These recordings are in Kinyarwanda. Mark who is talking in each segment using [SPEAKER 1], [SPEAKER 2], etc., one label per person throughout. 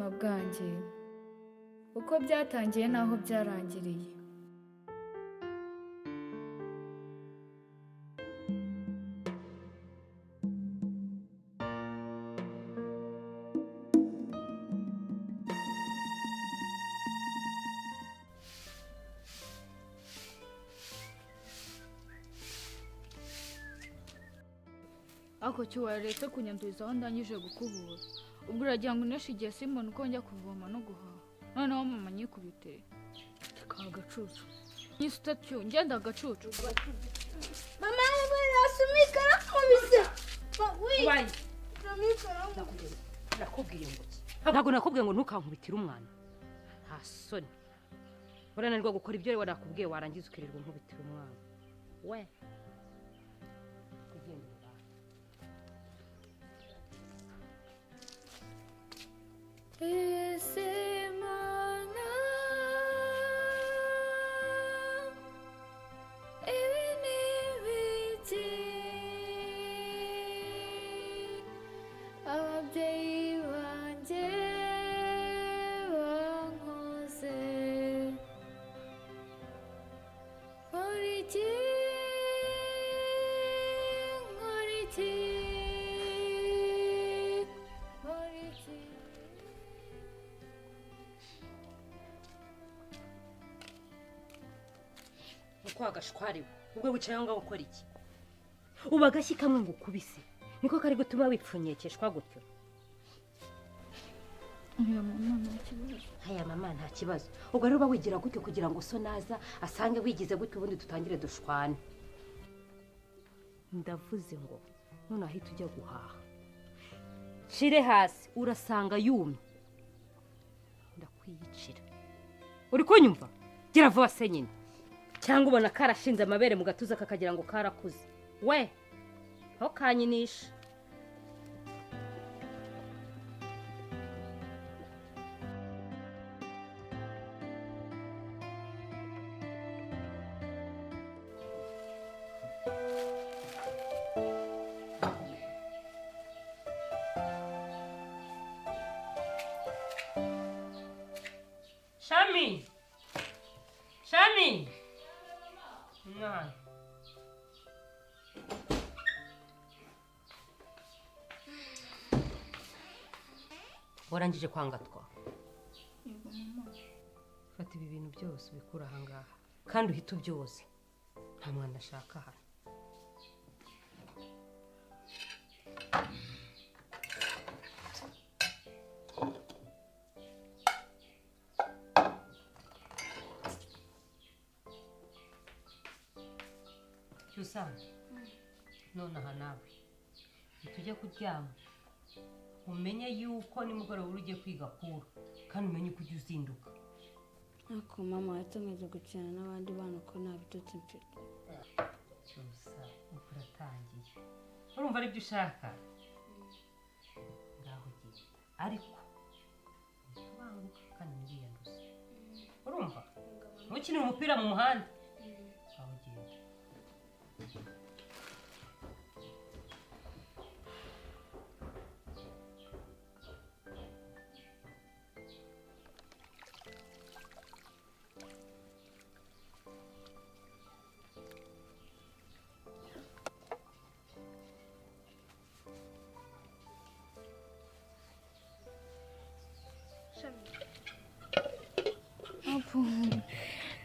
[SPEAKER 1] y'ubuzima bwanjye, uko byatangiye n'aho byarangiriye. Ako cyo waretse kunyanduriza aho ndangije gukubura. Ubwo uragira ngo uneshe igihe simbona uko njya kuvoma no guhaha. Noneho mama nyikubite. Ka gacucu. Nyisuta cyo ngenda gacucu.
[SPEAKER 2] Mama nasumika nakubise.
[SPEAKER 3] Ubaye. Nakubwiye ngo iki? Ntabwo nakubwiye ngo ntukankubitire umwana. Nta soni. Urananirwa gukora ibyo nakubwiye warangiza ukirirwa unkubitira umwana. We.
[SPEAKER 1] Ese mana ibi ni ibiki ababyeyi banjye bankoze nkora iki nkora iki nkora iki.
[SPEAKER 3] Uko wagashwariwe ubwo wicaye aho ngaho ukora iki? Uba agashyi kamwe ngo ukubise niko kari gutuma wipfunyekeshwa gutyo.
[SPEAKER 1] Oya mama nta kibazo.
[SPEAKER 3] Haya mama nta kibazo. Ubwo rero uba wigira gutyo kugira ngo so naza asange wigize gutyo ubundi dutangire dushwane. Ndavuze ngo none ahita ujya guhaha, shire hasi urasanga yumye, ndakwiyicira. Uri kunyumva? Gira vuba se nyine, cyangwa ubona karashinze amabere mu gatuza kakagira ngo karakuze. We ntukanyinishe. Shami! Shami! Mwana. Warangije kwangatwa?
[SPEAKER 1] Yego mama.
[SPEAKER 3] Fata ibi bintu byose ubikura aha ngaha kandi uhite ubyoze, nta mwana ashaka hano. Cyusa, nonaha nawe ntitujya kuryama, umenye yuko nimugoroba uri ugiye kwiga kura kandi umenye uko ujya uzinduka.
[SPEAKER 2] Ariko mama yatumije gukina n'abandi bana ko nta bitotsi mfite.
[SPEAKER 3] Cyusa, ubwo uratangiye urumva aribyo ushaka? Ngaho genda, ariko ubanguka kandi ntiwiyanduze. Urumva? Ntukinire umupira mu muhanda. Ngaho genda.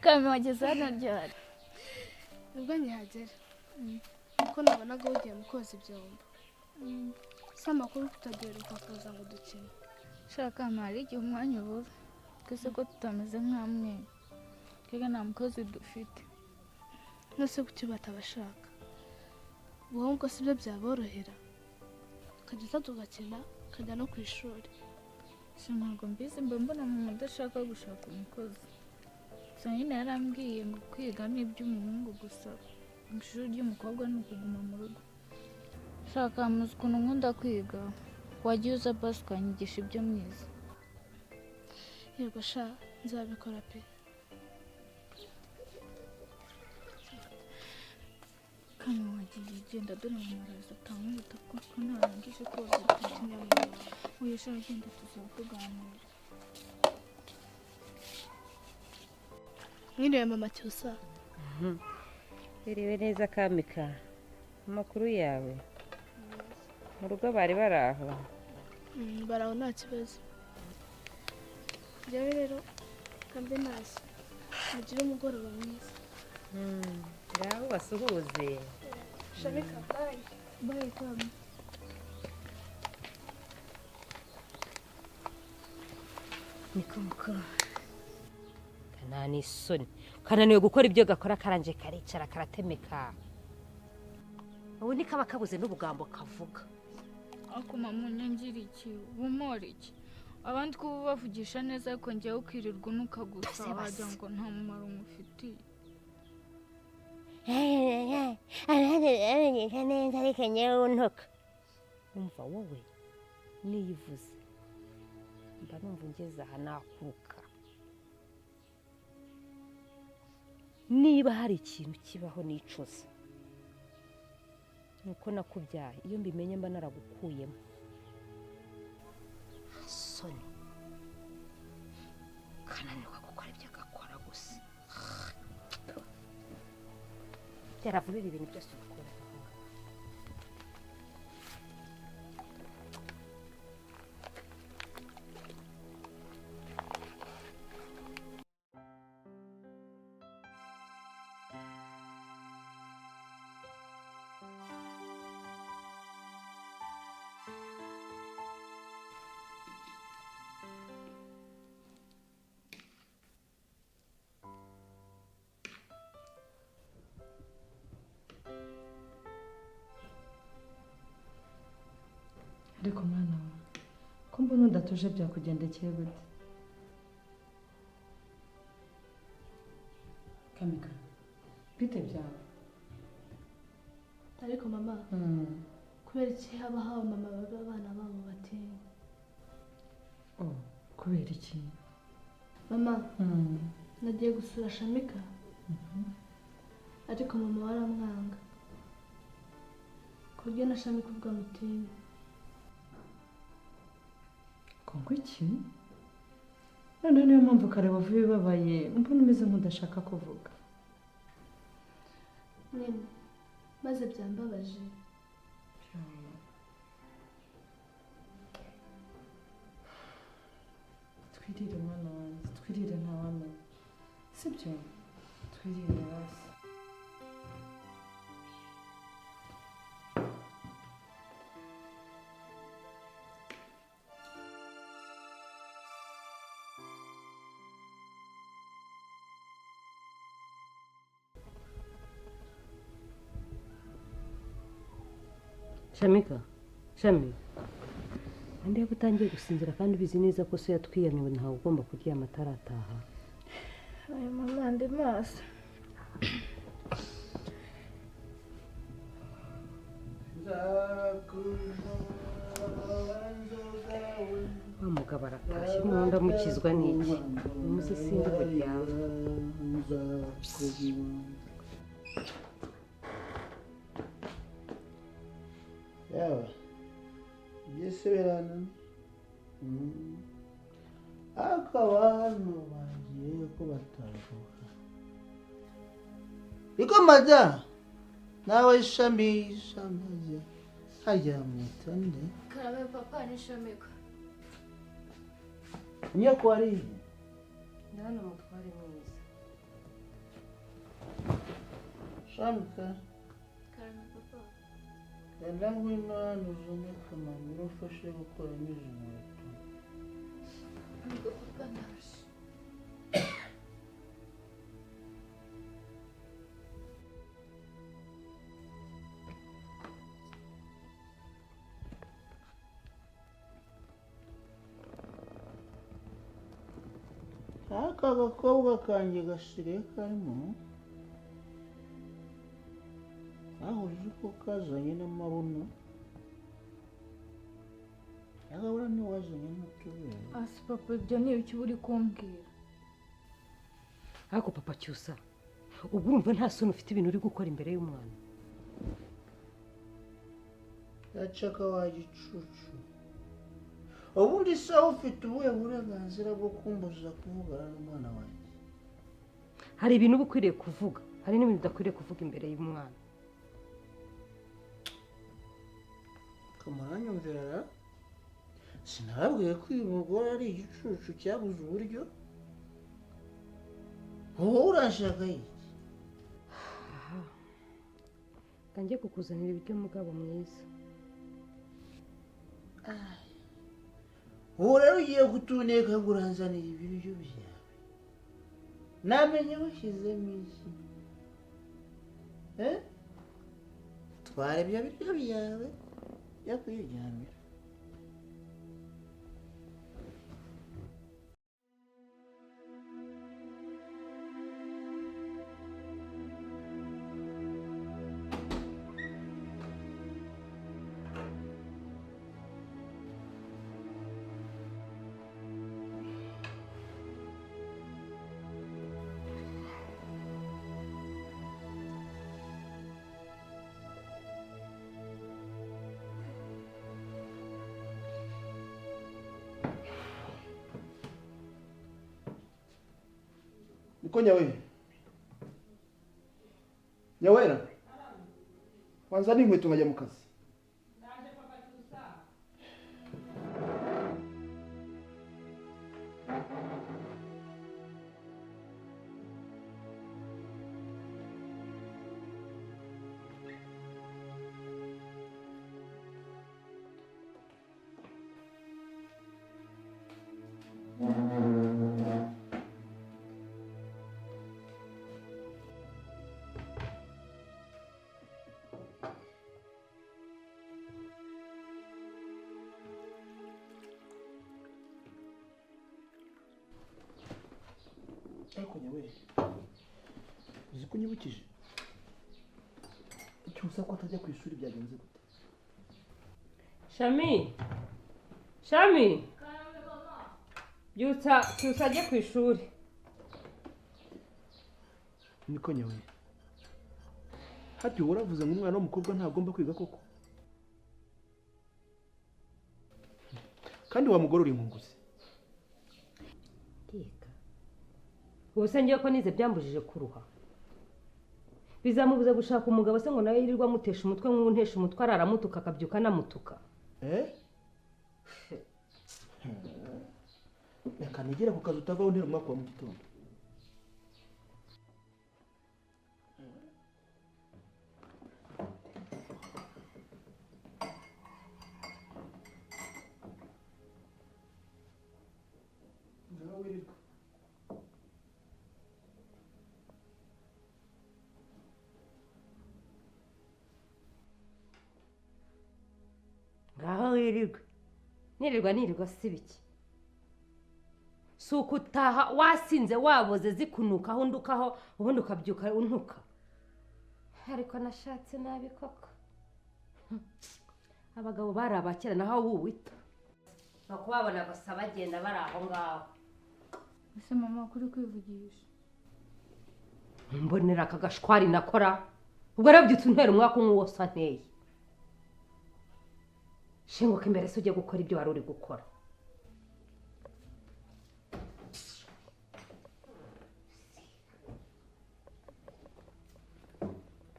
[SPEAKER 1] Kame wageze hano ryari?
[SPEAKER 4] Nibwo nkihagera kuko nabonaga wugiye mu koza ibyombo. Si amakuru tutagiheruka kuza ngo dukine.
[SPEAKER 1] Shaka hari igihe umwanya ubura, twese ko tutameze nk'amwe, twebwe nta mukozi dufite.
[SPEAKER 4] Nose kuki batabashaka? Wowe ubwo sibyo byaborohera, tukageza tugakina ukajya no ku ishuri.
[SPEAKER 1] Si ntabwo mbizi, mba mbona mama adashaka gushaka umukozi. Gusa nyine yarambwiye ngo kwiga ni iby'umuhungu gusa, mu ishuri ry'umukobwa ni ukuguma mu rugo. Shaka muzi ukuntu nkunda kwiga, wajya uza basi ukanyigisha ibyo mwize.
[SPEAKER 4] Yego sha, nzabikora pe.
[SPEAKER 1] Kano wagiye genda dore mama araza atankubita kuko ntarangije koza ibyombo. Oya sha genda tuzaba tuganira.
[SPEAKER 4] Mwiriwe mama Cyusa.
[SPEAKER 3] Iriwe neza Kamika. Amakuru yawe? Mu rugo bari baraho?
[SPEAKER 4] Baraho nta kibazo. Njyewe rero kambe nasi. Mugire umugoroba mwiza.
[SPEAKER 3] Ngaho basuhuze.
[SPEAKER 4] Shamika, bye.
[SPEAKER 1] Bye Kami.
[SPEAKER 3] Niko mukuru. Kanani isoni. Kananiwe gukora ibyo gakora karanje karicara karatemeka. Ubu ni kaba kabuze n'ubugambo kavuga.
[SPEAKER 1] Ako mama unyangira iki? Bumora iki? Abandi kuba bavugisha neza ariko njyewe ukirirwa unuka gusa wagira ngo nta mumaro mufitiye.
[SPEAKER 3] Aravugisha neza ariko njyewe untuka. Umva wowe niyivuze. Mba numva ungeze aha nakuka. Niba hari ikintu kibaho nicuza nuko nakubyaye, iyo mbimenye mba naragukuyemo. Soni kananirwa gukora ibyo agakora gusa. Byaravuba ibi bintu byose ubikora.
[SPEAKER 5] Ariko mwana wawe ko mbona udatuje byakugendekeye gute? Kamika, bite byawe?
[SPEAKER 4] Ariko mama, kubera iki haba haba mama baba abana babo batinya?
[SPEAKER 5] Oh, kubera iki?
[SPEAKER 4] Mama, nagiye gusura Shamika. Ariko mama waramwanga. Ku buryo na Shamika ubwo amutinya.
[SPEAKER 5] Kongo iki? Noneho niyo mpamvu kare wavuye ubabaye, mbona umeze nk'udashaka kuvuga.
[SPEAKER 4] Nyine, maze byambabaje.
[SPEAKER 5] Twirire mwana wanjye, twirire ntawamenya. Sibyo? Twirire hasi.
[SPEAKER 3] Shamika, Shami, andi yaba utangiye gusinzira kandi ubizi neza ko so yatwiyamye ngo ntawe ugomba kuryama atarataha.
[SPEAKER 1] Aya mama ndi maso.
[SPEAKER 3] Wa mugabo aratashye noneho ndamukizwa n'iki? Umunsi sindi buryame.
[SPEAKER 6] Yawe byisubirana ariko abantu bagiye ko batavuga iko mada nawe ishami ishami hajya mutande
[SPEAKER 1] Karabe papa ni Shamika.
[SPEAKER 6] Nyoko ari
[SPEAKER 3] Ndabona umutware mwiza.
[SPEAKER 6] Shamika.
[SPEAKER 1] Karabe papa.
[SPEAKER 6] Enda ngwino hano uzane akamaro ufashe gukuramo izi nkweto.
[SPEAKER 1] Ngo papa ndaje.
[SPEAKER 6] Aka gakobwa kanjye gasigaye karimo aho uzi ko kazanye n'amabuno agabura ntiwazanye n'utubere.
[SPEAKER 1] Asi papa ibyo ni ibiki uri kumbwira?
[SPEAKER 3] Ariko papa Cyusa, ubwo urumva nta soni ufite ibintu uri gukora imbere y'umwana?
[SPEAKER 6] Yacaka wa gicucu. Ubundi se ufite ubuhe burenganzira bwo kumbuza kuvugana n'umwana wanjye?
[SPEAKER 3] Hari ibintu uba ukwiriye kuvuga, hari n'ibintu udakwiriye kuvuga imbere y'umwana.
[SPEAKER 6] Kamuranyumvira ra? Sinababwiye ko uyu mugore ari igicucu cyabuze uburyo? Wowe urashaka iki?
[SPEAKER 3] Ngiye kukuzanira ibiryo mugabo mwiza.
[SPEAKER 6] Ubu rero ugiye kutuneka ngo uranzanire ibiryo byawe. Namenye washyizemo iki? Twara ibyo biryo byawe jya kwiryamira.
[SPEAKER 7] Niko nyawe. Nyawera. Wanza n'inkweto nkajya mu kazi. Ariko nyawe, uzi ko unyibukije cyusa ko atajya ku ishuri byagenze gute?
[SPEAKER 3] Shami, Shami, byutsa cyusa ajye ku ishuri.
[SPEAKER 7] Niko nyawe, hati uravuze ngo umwana w'umukobwa ntagomba kwiga koko? Kandi wa mugore uri inkunguzi.
[SPEAKER 3] Ubu se ngiye ko nize byambujije kuruha. Bizamubuza gushaka umugabo se ngo nawe yirirwa amutesha umutwe nk'ubu ntesha umutwe araramutuka akabyuka anamutuka.
[SPEAKER 7] Reka nigere ku kazi utavaho untera umwaka wa mu gitondo. Ngaho wirirwa.
[SPEAKER 3] Ngaho wirirwe. Nirirwa nirirwa si biki. Si ukutaha wasinze waboze zikunukaho undukaho ubundi ukabyuka untuka. Ariko nashatse nabi koko. Abagabo bari abakera naho wuwita. Bakubabona gusa bagenda bari aho ngaho.
[SPEAKER 1] Ese mama kuri kwivugisha?
[SPEAKER 3] Mbonera aka gashwari nakora. Ubwo arabyutse untera umwaka nk'uwo sa nteye. Shinguka imbere se ujye gukora ibyo wari uri gukora.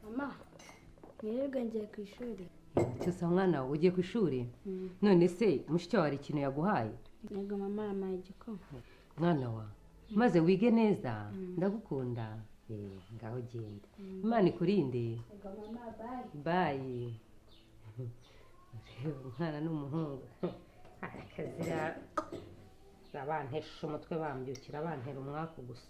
[SPEAKER 2] Mama, nirirwa ngiye ku ishuri.
[SPEAKER 3] Cyusa mwana wawe ugiye ku ishuri? None se mushiki wawe hari ikintu yaguhaye?
[SPEAKER 2] Yego mama, yampaye igikoma.
[SPEAKER 3] Mwana wa, maze wige neza, ndagukunda. Ngaho genda. Imana ikurinde.
[SPEAKER 2] Yego mama, bye.
[SPEAKER 3] Bye. Umwana n'umuhungu akazira bantesha umutwe bambyukira bantera umwaku gusa.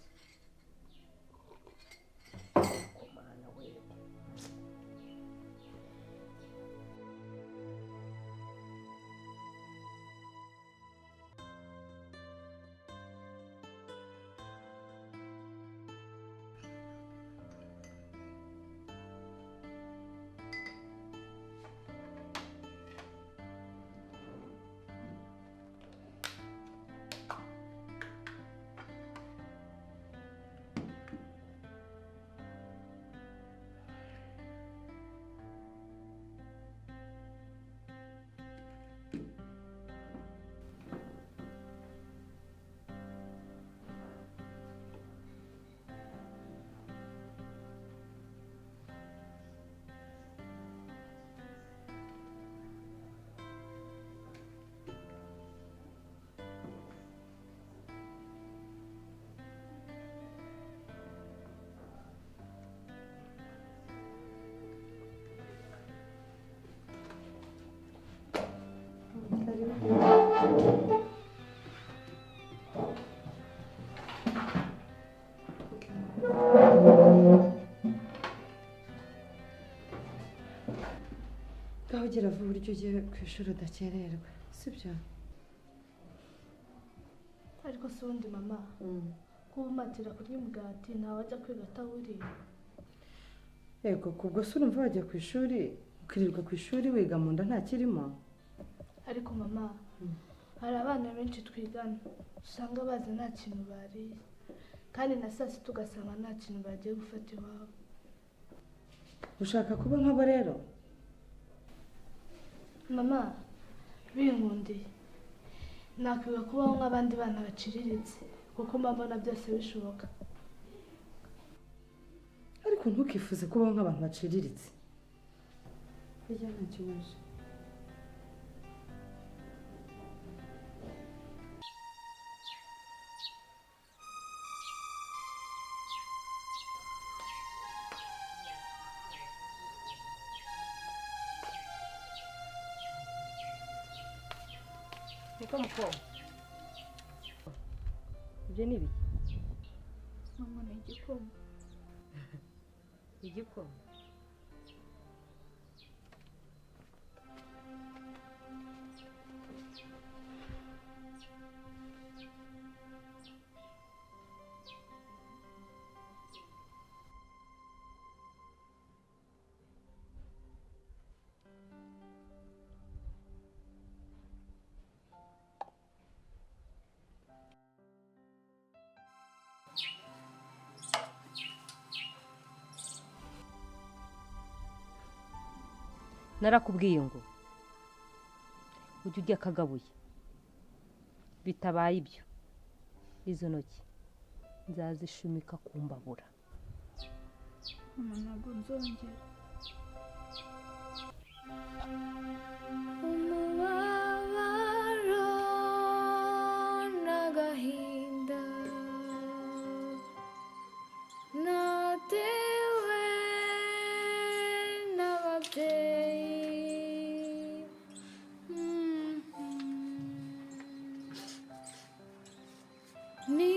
[SPEAKER 5] Ngaho ugera vuba uburyo ugiye ku ishuri udakererwa, sibyo?
[SPEAKER 4] Ariko si ubundi mama, kuba umatira kurya umugati ntawajya kwiga atawuriye.
[SPEAKER 5] Yego, kubwo se urumva wajya ku ishuri ukirirwa ku ishuri wiga mu nda nta kirimo?
[SPEAKER 4] Ariko mama, hari abana benshi twigana usanga baza nta kintu bariye, kandi na saa sita ugasanga nta kintu bagiye gufata iwabo.
[SPEAKER 5] Ushaka kuba nk'abo rero?
[SPEAKER 4] Mama, binkundiye nakwiga kubaho nk'abandi bana baciriritse kuko mba mbona byose bishoboka.
[SPEAKER 5] Ariko ntukifuze kubaho nk'abantu baciriritse. Bijya nta kibazo.
[SPEAKER 3] Niko mukobwa, ibyo ni ibiki?
[SPEAKER 1] Mama, ni igikoma.
[SPEAKER 3] Igikoma? Narakubwiye ngo ujye ujya akagabuye, bitabaye ibyo izo ntoki nzazishumika ku mbabura.
[SPEAKER 1] Mama, ntabwo nzongera.
[SPEAKER 2] Umubabaro n'agahinda natewe n'ababyeyi, ni